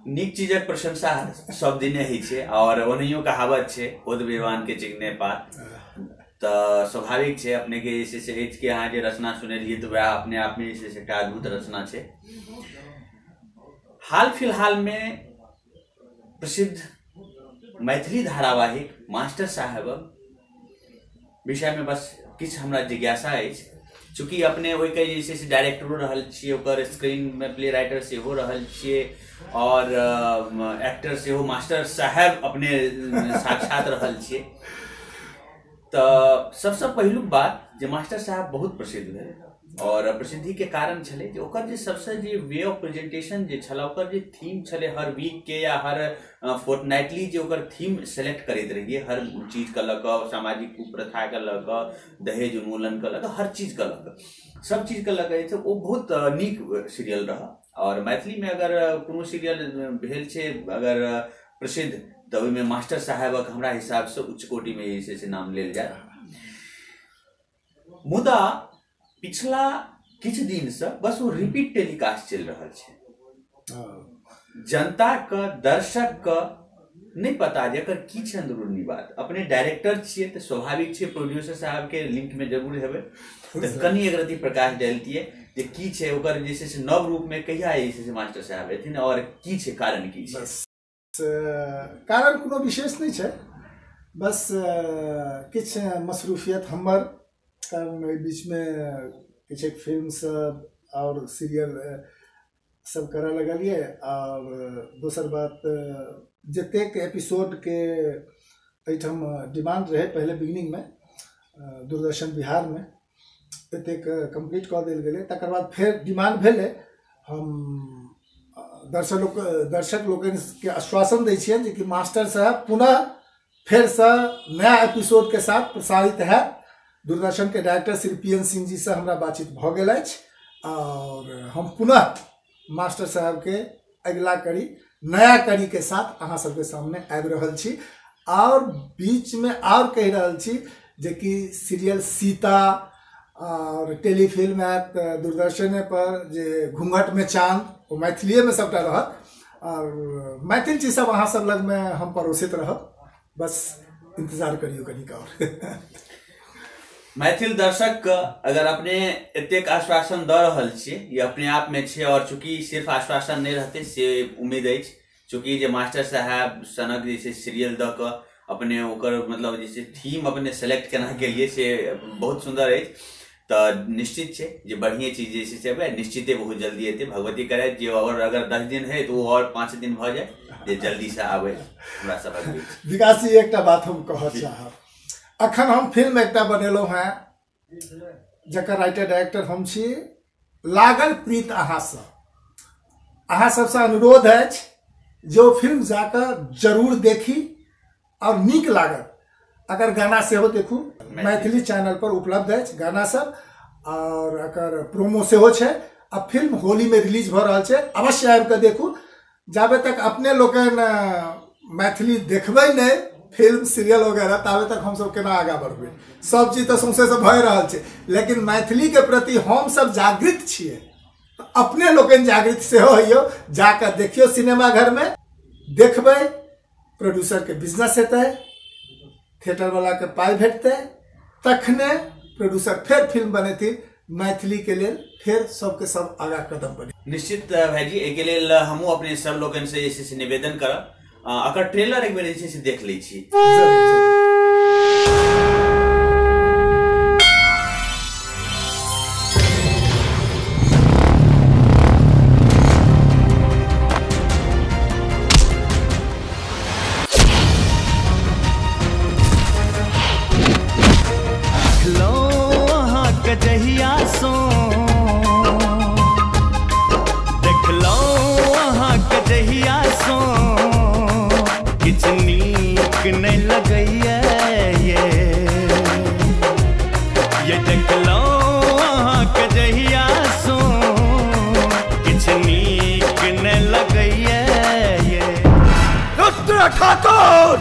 नीक चीजक प्रशंसा सब दिने होइ छै और ओनाहियो कहावत छै खुद बेवान के चिकने पात, तऽ स्वाभाविक छै अपने के जे छै से अछि कि अहाँ जे रचना सुनेलियै तऽ वएह अपने आप में जे छै से एकटा अद्भुत रचना छै। हाल फिलहाल में प्रसिद्ध मैथिली धारावाहिक मास्टर साहेबक विषय में बस किछु हमरा जिज्ञासा अछि। चूँकि अपने ओहिके जे छै से डायरेक्टरो रहल छियै, ओकर स्क्रीन में प्ले राइटर सेहो रहल छियै और एक्टर सेहो मास्टर साहेब अपने साक्षात रहल छियै, तऽ सबसँ पहिलुक बात जे मास्टर साहेब बहुत प्रसिद्ध भेल और प्रसिद्धि के कारण छलै जे ओकर जे सबसँ जे वे ऑफ प्रेजेंटेशन जे छलै, ओकर जे थीम छलै हर वीक के या हर फोर्टनाइटली जे ओकर थीम सेलेक्ट करैत रहियै, हर चीजके लऽ कऽ, सामाजिक कुप्रथाके लऽ कऽ, दहेज उन्मूलनके लऽ कऽ, हर चीजके लऽ कऽ, सब चीजके लऽ कऽ जे छै ओ बहुत नीक सीरियल रहै। और मैथिलीमे अगर कोनो सीरियल भेल छै अगर प्रसिद्ध तऽ ओहिमे मास्टर साहेबक हमरा हिसाबसँ उच्च कोटिमे जे छै से नाम लेल जाय। मुदा पिछला किछु दिनसँ बस ओ रिपीट टेलीकास्ट चलि रहल छै। जनताके, दर्शकके नहि पता जे एकर की छै अंदरूनी बात। अपने डायरेक्टर छियै तऽ स्वाभाविक छै प्रोड्यूसर साहबके लिंकमे जरूर हेबै, तऽ कनि एक रति प्रकाश डालतियै जे की छै ओकर जे छै से नव रूपमे कहिया जे छै से मास्टर साहब एथिन और की छै कारण, की छै? बस कारण कोनो विशेष नहि छै, बस किछु मसरूफियत हमर, कारण एहि बीचमे किछु एक फिल्म सब और सीरियल सब करऽ लगलियै। और दोसर बात जतेक एपिसोडके एहिठाम डिमांड रहै पहिले बिगनिंगमे दूरदर्शन बिहारमे एतेक कम्प्लीट कऽ देल गेलै। तकर बाद फेर डिमांड भेलै। हम दर्शक लोकनिके आश्वासन दै छियनि जे कि मास्टर साहब पुनः फेरसँ नया एपिसोडके साथ प्रसारित हैत। दूरदर्शन के डायरेक्टर श्री पी एन सिंह जी से हमरा बातचीत भऽ गेल अछि और हम पुनः मास्टर साहब के अगिला कड़ी, नया कड़ी के साथ अहाँ सबके सामने आबि रहल छी। और बीच में और कहि रहल छी जे कि सीरियल सीता और टेलीफिल्म आयत दूरदर्शने पर जे घूंघट में चांद, ओ मैथिलीए में सबटा रहत और मैथिल चीज सब अहाँ सब लग में हम परोसित रहब। बस इंतजार करियो कनिक और। मैथिल दर्शक के अगर अपने एतेक आश्वासन दऽ रहल छियै, ये अपने आप में छै और चूँकि सिर्फ आश्वासन नहीं रहते से उम्मीद अछि, चूँकि जे मास्टर साहब सनक जे छै सीरियल दऽ कऽ अपने ओकर मतलब जे छै थीम अपने सेलेक्ट केना केलियै से बहुत सुन्दर अछि, तऽ निश्चित छै जे बढ़िए चीज जे छै से अबै, निश्चिते बहुत जल्दी एतै। भगवती करे जे और अगर 10 दिन है तो और 5 दिन भऽ जाए जे जल्दी से आबै हमरा सबक बीच। विकास जी एकटा बात हम कहऽ चाहब, अखन हम फिल्म एकटा बनेलहुँ हेँ जकर राइटर डायरेक्टर हम छी, लागल प्रीत अहाँसँ। अहाँ सबसँ अनुरोध अछि जो फिल्म जाकऽ जरूर देखी और नीक लागत। अगर गाना सेहो देखू, मैथिली चैनल पर उपलब्ध अछि गाना सब और एकर प्रोमो सेहो छै। आ फिल्म होली में रिलीज भऽ रहल छै, अवश्य आबि कऽ देखू। जाबे तक अपने लोकनि मैथिली देखबै नहि फिल्म सीरियल वगैरह, ताबे तक हमसब केना आगाँ बढ़बै। सब चीज तऽ सौंसे से भए रहल छै, लेकिन मैथिली के प्रति हमसब जागृत छियै, अपने लोकनि जागृत सेहो होइयौ, जाकऽ देखियौ सिनेमा घर में देखबै, प्रोड्यूसर के बिजनेस हेतै, थिएटर वाला के पाइ भेटतै, तखने प्रोड्यूसर फेर फिल्म बनेथिन मैथिली के लेल, फेर सबके सब आगाँ कदम बढ़े। निश्चित भाईजी, एहिके लेल हमहूँ अपने सब लोकनि से जे छै से निवेदन करब, अकर ट्रेलर एक बेर जे छै से देख लै छी। ठाकुर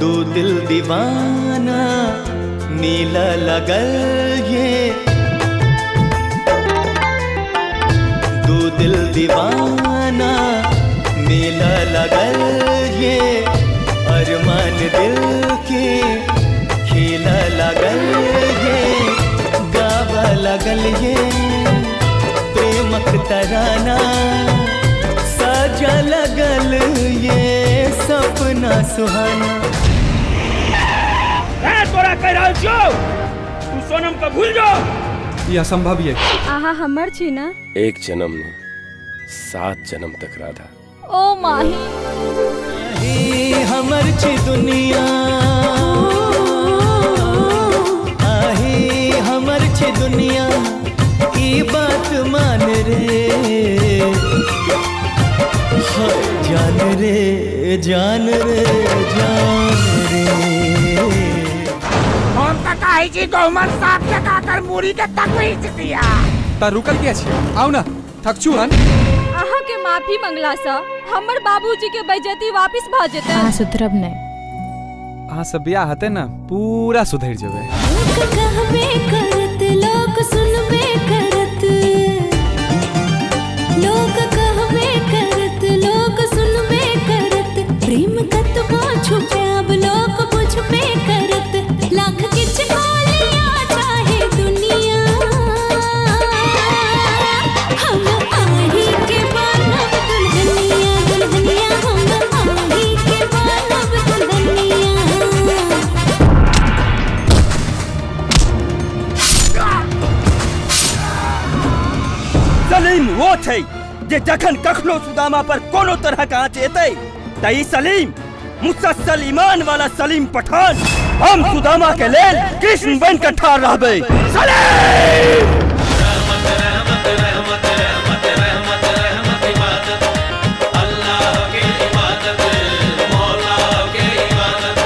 दो दिल दीवाना नीला लगल ये। दिल दीवाना मेला लगल ये अरमान दिल के खेला लगल ये गावा लगल ये प्रेमक तराना सजा लगल ये सपना सुहाना। तोरा कह रहल छियौ तू सोनम के भूल जो, ई असंभव ये। आहा हमर छी ना। एक जन्म ने 7 जन्म तक राधा। ओ माही हमर छी दुनिया, आही हमर छी दुनिया ई बात मान रे, जान रे जान रे जान रे। हम त कहै छी गहुमन साफ जका कर मूड़ी के तकवीच दिया। ता रुकल किया छी, आउ ना थकचू हन। अहाँ के माफी मंगला सा हमर बाबूजी के बेइज्जती वापस भ जेतै। अहाँ सुधरब नहीं, अहाँ सब बियाह हते ना पूरा सुधर जेबै। लोक कहबे करत लोक सुनबे करत, लोक कहबे करत लोक सुनबे करत, प्रेम कतबो छुपाब लोक बुझबे करत, लाख किछ बोलिया चाहे दुनिया, हम आही के बनब दुल्हनिया दुल्हनिया, हम आही के बनब दुल्हनिया। सलीम वो छै जे जखन कखनो सुदामा पर कोनो तरह के आँच एतै त ई सलीम मुसलसल ईमान वाला सलीम पठान हम सुदामा के लेल कृष्ण बन के ठाड़ रहबै। सलीम रहमत रहमत रहमत रहमत रहमत रहमत इबादत, अल्लाह के इबादत मौला के इबादत।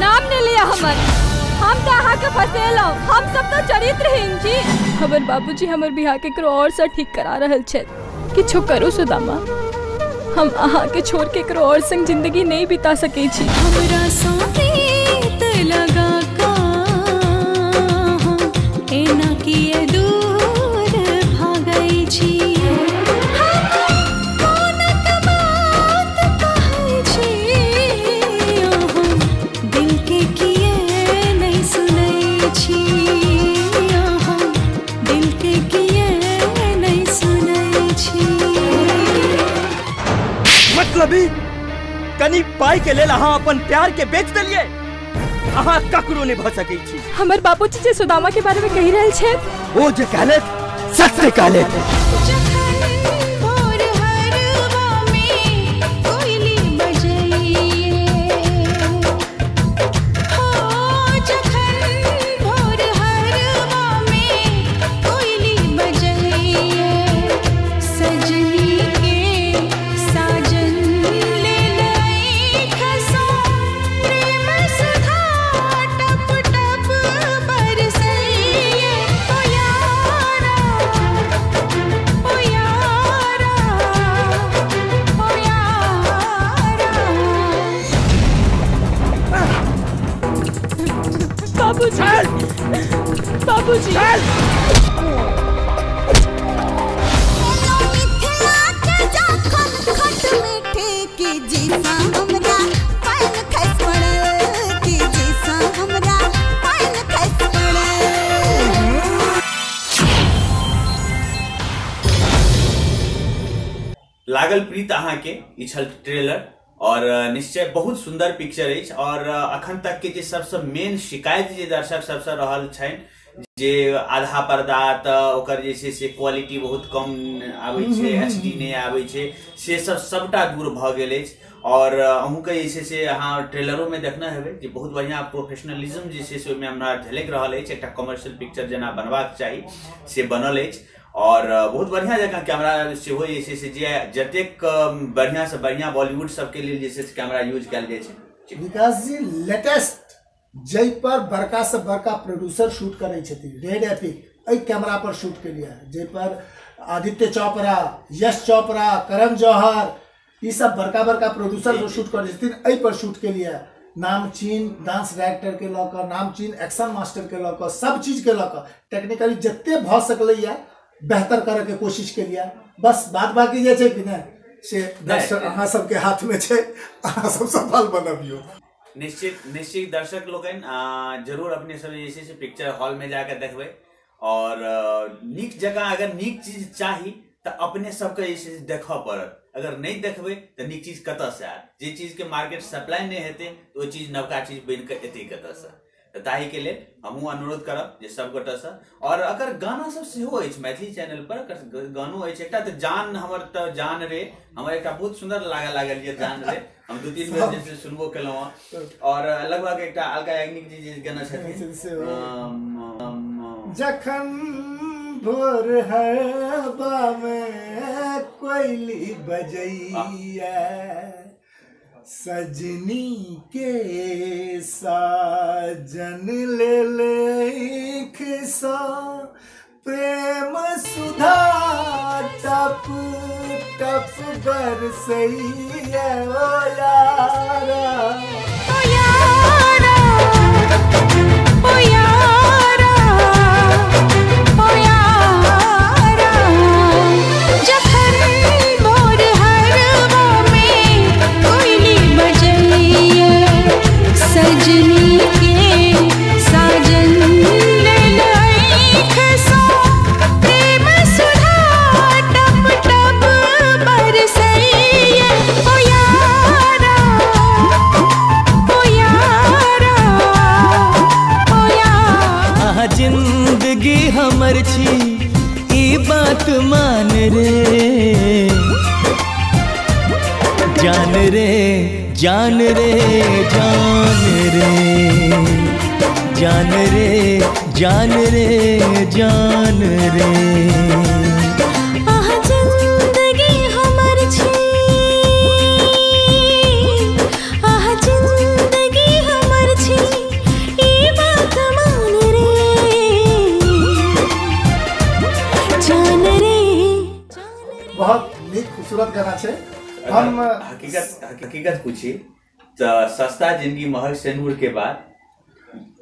नाम ने लिया हमर, हम तो अहाँ के फसेलौं, हम सब तो चरित्रहीन छी। हमर बाबूजी हमर बियाह केकरो और से ठीक करा रहल छथि। किछु करू सुदामा, हम अहाँ के छोड़ के केकरो और संग जिंदगी नहीं बिता सकै छी। हमरा प्रीत लगा का एना किए दूर भागै छी, हम कोनक बात कहै छी, अहाँ दिल के किए नहीं सुनै छी, अहाँ दिल के किए नहीं सुनै छी। मतलबी कनी पाई के लेल अहाँ अपन प्यार के बेच देलिए, अहाँ ककरो नहीं भ सकै छी। हमर बाबूजी जे सुदामा के बारे में कहि रहल छथि ओ जे कहले सत्य कहले। जखन भोर हरवा में कोयली बजैये, हो जखन भोर हरवा में कोयली बजैये, सजनी के साजन ले लई खसो प्रेम सुधा टप टप बरसैये, ओ यारा ओ यारा ओ यारा। बाबूजी बाबूजी मिथिला के जखन खट मीठे की जीसा हमरा पान खस पड़ल, की जीसा हमरा पान खस पड़ल। लागल प्रीत अहाँ के ई छल ट्रेलर और निश्चय बहुत सुंदर पिक्चर अछि। और अखन तक के जे सबसे मेन शिकायत जे दर्शक सबसे रहल छनि जे आधा पर्दा त ओकर जे छै से क्वालिटी बहुत कम आबै छै, एचडी नहि आबै छै, से सब सबटा दूर भऽ गेल अछि। और अहूँके जे छै से अहाँ ट्रेलरोमे देखने हेबै जे बहुत बढ़िआँ प्रोफेशनलिज्म जे छै से ओहिमे हमरा झलकि रहल अछि। एकटा कमर्शियल पिक्चर जेना बनबाक चाही से बनल अछि और बहुत बढ़िया जकाँ कैमरा सेहो जे छै से जे जतेक बढ़िया से बढ़िया बॉलीवुड सबके लेल जे छै से कैमरा यूज कयल जाइ छै। विकास जी लेटेस्ट जाहि पर बड़का से बड़का प्रोड्यूसर शूट करै छथिन, रेड एपिक एहि कैमरा पर शूट केलिए, जाहि पर आदित्य चोपड़ा, यश चोपड़ा, करण जौहर, ई सब बड़का बड़का प्रोड्यूसर जो शूट करै छथिन एहि पर शूट केलिए। नामचीन डांस डायरेक्टर के लऽ कऽ, नामचीन एक्शन मास्टर के लऽ कऽ, सब चीज के लऽ कऽ टेक्निकली जते भऽ सकलैया बेहतर करऽ के कोशिश केलियै। बस बात बाकी जे छै कि नहि से दर्शक अहाँ सबके हाथ में छै, अहाँ सब सफल बनबियौ। निश्चित निश्चित दर्शक लोकनि जरूर अपने सब जे छै से पिक्चर हॉल में जाके देखबै और नीक जगह अगर नीक चीज चाही तऽ अपने सबके जे छै से देखऽ पड़त। अगर नहीं देखबै तऽ नीक चीज कतऽ से आयत? जे चीज के मार्केट सप्लाई नहीं हेतै तऽ ओ चीज नवका चीज बनि कऽ एतै कतऽ से? तऽ ताहि के लेल हमहूँ अनुरोध करब जे सब गोटेसँ। और अगर गाना सब सेहो अछि मैथिली चैनल पर, अगर गानो अछि एकटा तऽ जान हमर तऽ जान रे, हमर एकटा बहुत सुंदर लागऽ लागल ये जान रे, हम 2-3 बेर जे सुनबो केलहुँ हँ। और लगभग एकटा अलका याग्निक जी जे गाना छथिन, जखन भोर हवा में कोयली बजैया सजनी के साजन ले लेख सा प्रेम सुधा टप टप बरसैया ओ यारा, ओ यारा, ओ यारा, ओ यारा, जखन भोर हरवा में कोयली बजैया सजनी के साजन ले लेख सा प्रेम सुधा टप टप बरसैया ओ यारा, ओ यारा, ओ यारा। अहाँ जिंदगी हमर छी ई बात मान रे, जान रे, जान रे, जान रे, जान रे, जान रे, जान रे। अहाँ जिंदगी हमर छी, अहाँ जिंदगी हमर छी, ई बात मान रे, जान रे। बहुत नीक खूबसूरत गाना छै। हम हकीकत हकीकत पूछी तऽ सस्ता जिंदगी महग सेनूर के बाद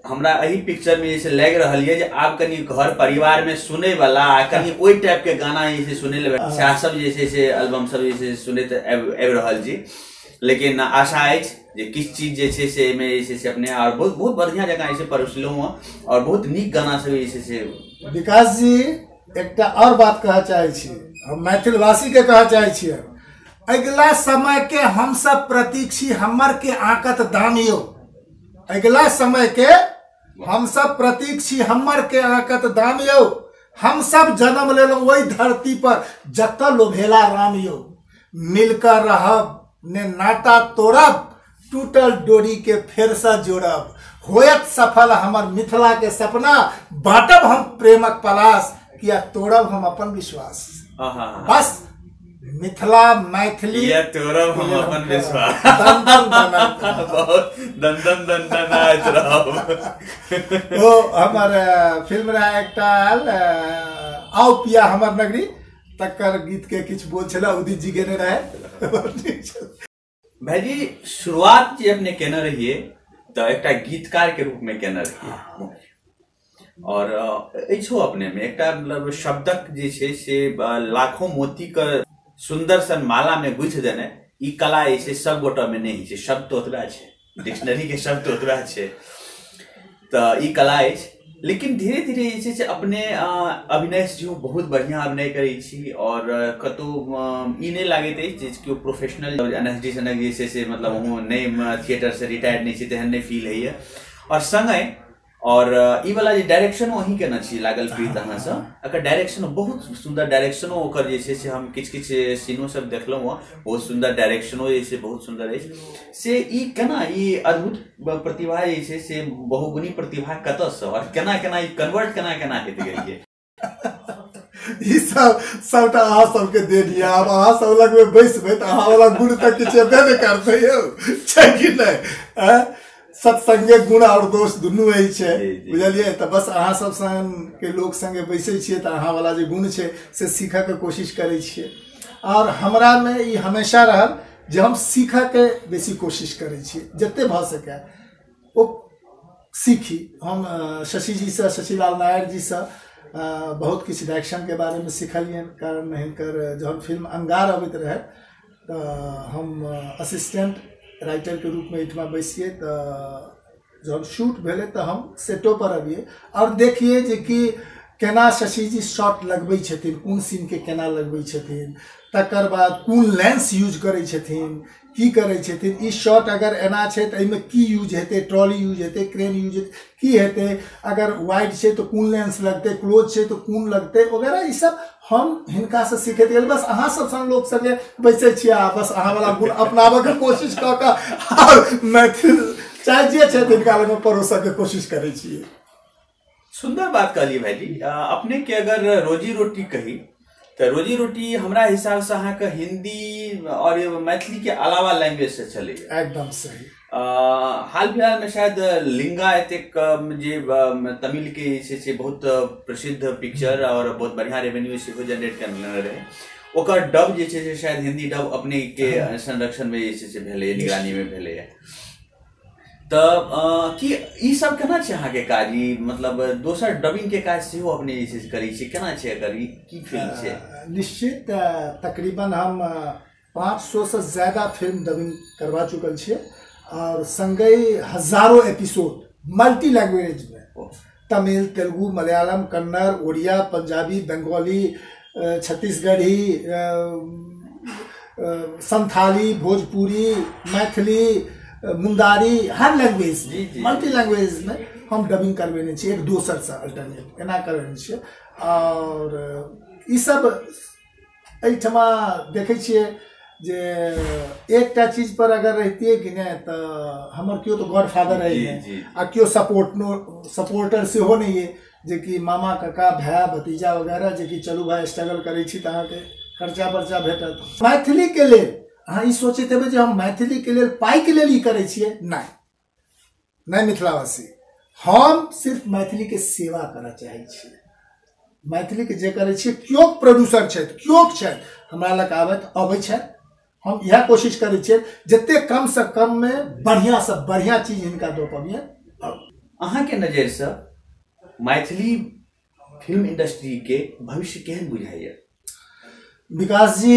हमरा एहि पिक्चर में जैसे लागि रहल ये जे आब कनि घर परिवार में सुने वाला आ कनि ओहि टाइप के गाना जे छै सुनै लए सएह सब जे छै से एल्बम सब जे छै सुनैत आबि रहल छी। लेकिन आशा अछि जे किछु चीज जे छै से एहिमे जे छै से अपने और बहुत बहुत बढ़िया जकाँ जे छै परोसलहुँ हँ और बहुत नीक गाना सब जे छै से। विकास जी एकटा और बात कहऽ चाहै छी, हम मैथिलवासी के कहऽ चाहै छियै, अगिला समय के हम सब प्रतीक छी, हमर के आकत दाम यौ। अगिला समय के हम सब प्रतीक छी, हमर के आकत दाम यौ। हम सब जन्म लेलहुँ ओहि धरती पर जतऽ लोभेला राम यौ। मिलकर रहब ने नाता तोड़ब, टूटल डोरी के फेर से जोड़ब। होयत सफल हमर मिथिला के सपना, बांटब हम प्रेमक पलाश, किया तोड़ब हम अपन विश्वास। बस मिथिला मैथिली ये तोड़ब हम अपन विश्वास, बहुत दन दन दन दन आइत रहब। ओ हमर फिल्म रहा एकटा आयल आओ पिया हमर नगरी, तकर गीत के किछु बोल छलै, उदित जी गेने रहे। भाईजी शुरुआत जे अपने केने रहिए तऽ एकटा गीतकार के रूप में केने रहिए और अछि अपने में एकटा मतलब शब्दक जे छै से लाखों मोती के सुंदर सन माला में गुथि देने ई कला जे छै सब गोटा में नहीं छै। शब्द तो ओतबा छै, डिक्शनरी के शब्द तो ओतबा छै, तऽ ई कला अछि। लेकिन धीरे धीरे जे छै से अपने अभिनय सेहो बहुत बढ़िया अभिनय करै छी और कतौ ई नहि लागैत अछि जे केओ प्रोफेशनल एनएसडी सनक जे छै से मतलब अहूँ नहि थिएटर से रिटायर्ड नहि छी तेहन नहि फील होइए। और संगहि और ई वाला जे डायरेक्शनो अहीं केने छी लागल प्रीत अहाँसँ, एकर डायरेक्शन बहुत सुंदर डायरेक्शनो ओकर जे छै से हम किछु किछु सीनो सब देखलहुँ हँ, बहुत सुंदर डायरेक्शनो जे छै बहुत सुंदर अछि। से ई केना ई अद्भुत प्रतिभा जे छै से बहुगुणी प्रतिभा कतऽसँ और केना केना ई कन्वर्ट केना केना होइत गेलियै? ई सब सबटा अहाँ सबके देन यऽ। आब अहाँ सब लगमे बैसबै तऽ अहाँ वाला गुण तऽ किछु हेबे नहि करतै यौ, छै कि नहि? सत्संगे गुण और दोष दुनू अछि, बुझलियै? तऽ बस अहाँ सब संग के लोक संगे बैसै छियै तऽ अहाँ वाला जे गुण छै से सीखऽ के कोशिश करै छियै। और हमरा में ई हमेशा रहल जे हम सीखऽके बेसी कोशिश करै छियै, जते भऽ सकै ओ सीखी। हम शशि जीसँ, शशिलाल नायर जीसँ बहुत किछु डायरेक्शनके बारेमे सिखलियनि, कारण हिनकर जहन फिल्म अंगार अबैत रहै तऽ हम असिस्टेंट राइटरके रूपमे एहिठमा बैसियै, तऽ जहन शूट भेलै तऽ हम सेटो पर अबियै आओर देखियै जे कि केना शशि जी शॉट लगबै छथिन, कोन सीनके केना लगबै छथिन, तकर बाद कोन लेंस यूज करै छथिन, की करै छथिन, ई शॉट अगर एना छै तऽ एहिमे की यूज हेतै, ट्रॉली यूज हेतै, क्रेन यूज हेतै, की हेतै, अगर वाइड छै तऽ कोन लेंस लगतै, क्लोज छै तऽ कोन लगतै वगैरह। ई सब हम हिनकासँ सीखैत गेल। बस अहाँ सब सन लोक संगे बैसै छियै आ बस अहाँवला गुण अपनाबऽके कोशिश कऽ कऽ आओर मैथिल चाहे जे छथि हिनका लगमे परोसऽके कोशिश करै छियै। सुंदर बात कहलिए भाईजी। अपने के अगर रोजी रोटी कही तो रोजी रोटी हमरा हिसाब से अहाँ के हिंदी और मैथिली के अलावा लैंग्वेज से चले। एकदम सही। हाल फिलहाल में शायद लिंगा एतेक जे तमिल के जे बहुत प्रसिद्ध पिक्चर और बहुत बढ़िया रेवेन्यू सेहो जनरेट करने रहे, ओकर डब जे छै शायद हिंदी डब अपने के संरक्षण में जे छै भेलै, निगरानी में भेलै। तऽ की ई सब केना छै अहाँके काज, ई मतलब दोसर डबिंग के काज सेहो अपने जे छै करै छियै, केना छै एकर, ई की फिल्म छै? निश्चित तकरीबन हम 500 से ज़्यादा फिल्म डबिंग करवा चुकल छियै और संगहि हजारों एपिसोड मल्टी लैंग्वेज में, तमिल, तेलुगु, मलयालम, कन्नड़, ओडिया, पंजाबी, बंगाली, छत्तीसगढ़ी, संथाली, भोजपुरी, मैथिली, मुंडारी, हर लैंग्वेज मल्टी लैंग्वेज में हम डबिंग करबेने छियै, एक दोसरसँ अल्टरनेट एना करबेने छियै। और ई सब एहिठमा देखै छियै जे एकटा चीज पर अगर रहितियै कि नहि तऽ हमर केओ तऽ गॉडफादर रहै नहि आ केओ सपोर्टर सेहो नहि अइ जे कि मामा काका भाय भतीजा वगैरह जे कि चलू भाय स्ट्रगल करै छी तऽ अहाँके खर्चा बर्चा भेटत। मैथिलीके लेल अहाँ ई सोचैत हेबै जे हम मैथिलीके लेल पाइके लेल ई करै छियै, नहि नहि मिथिलावासी, हम सिर्फ मैथिलीके सेवा करऽ चाहै छियै। मैथिलीके जे करै छियै, केओ प्रोड्यूसर छथि, केओ छथि हमरा लग अबै छथि, हम इएह कोशिश करै छियै जतेक कमसँ कममे बढ़िआँसँ बढ़िआँ चीज हिनका दऽ पबियै। अहाँके नजरिसँ मैथिली फिल्म इंडस्ट्रीके भविष्य केहन बुझाइए? विकास जी,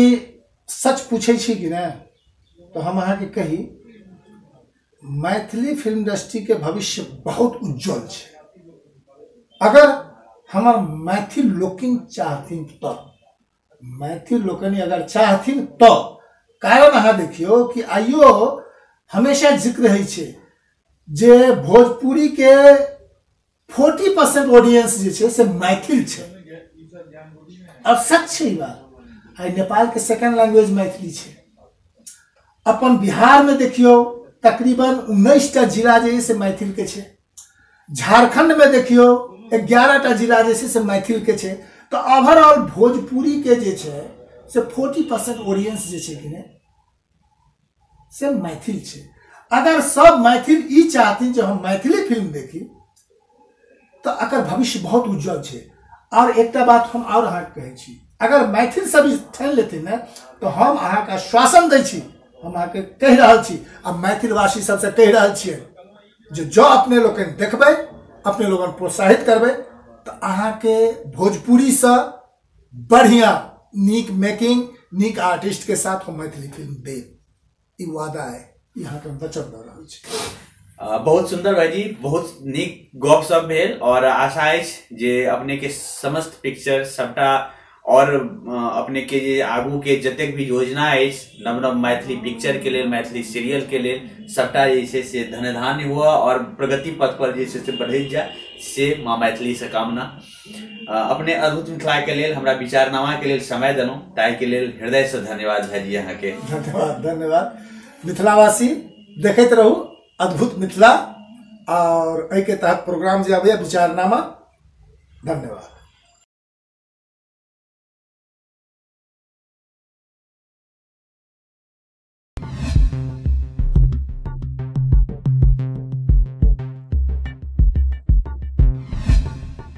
सच पूछै छी कि नहि तऽ हम अहाँके कही, मैथिली फिल्म इंडस्ट्रीके भविष्य बहुत उज्जवल छै। अगर हमर मैथिल लोकनि चाहथिन तऽ, मैथिल लोकनि अगर चाहथिन तऽ, कारण अहाँ देखियौ कि आइयो हमेशा जिक्र होइ छै जे भोजपुरीके 40% ऑडियंस जे छै से मैथिल छै। और सच छै ई बात। आइ नेपालके सेकेंड लैंग्वेज मैथिली छै। अपन बिहारमे देखियौ तकरीबन 19टा जिला जे से मैथिलके छै। झारखंडमे देखियौ 11टा जिला जे छै से मैथिलके छै। तऽ ओवरऑल भोजपुरीके जे छै से 40% ऑडियंस जे छै कि नहि से मैथिल छै। अगर सब मैथिल ई चाहथिन जे हम मैथिली फिल्म देखी तऽ एकर भविष्य बहुत उज्जवल छै। और एकटा बात हम और अहाँके कहै छी, अगर मैथिल सब ई ठानि लेथिन ने तऽ हम अहाँके आश्वासन दै छी, हम अहाँके कहि रहल छी आ मैथिलवासी सबसँ कहि रहल छियै जे जँ अपने लोकनि देखबै, अपने लोकनि प्रोत्साहित करबै तऽ अहाँके भोजपुरीसँ बढ़िआँ नीक मेकिंग, नीक आर्टिस्ट के साथ हम मैथिली फिल्म देब। ई वादा है, ई अहाँके हम वचन दऽ रहल छी। बहुत सुंदर भाईजी, बहुत नीक गप सब भेल और आशा अछि जे अपने के समस्त पिक्चर सबटा और अपने के जे आगू के जतेक भी योजना अछि नव नव मैथिली पिक्चर के लेल, मैथिली सीरियल के लेल, सबटा जे छै से धनधान्य हुआ और प्रगति पथ पर जे छै से बढ़ैत जाय, से माँ मैथिली से कामना। अपने अद्भुत मिथिला के लेल, हमरा विचारनामा के लेल समय देलहुँ, ताहि के लेल हृदय से धन्यवाद भाईजी अहाँके। धन्यवाद धन्यवाद। मिथिलावासी देखैत रहू अद्भुत मिथिला और एहि के तहत प्रोग्राम जे आबैया विचारनामा। धन्यवाद।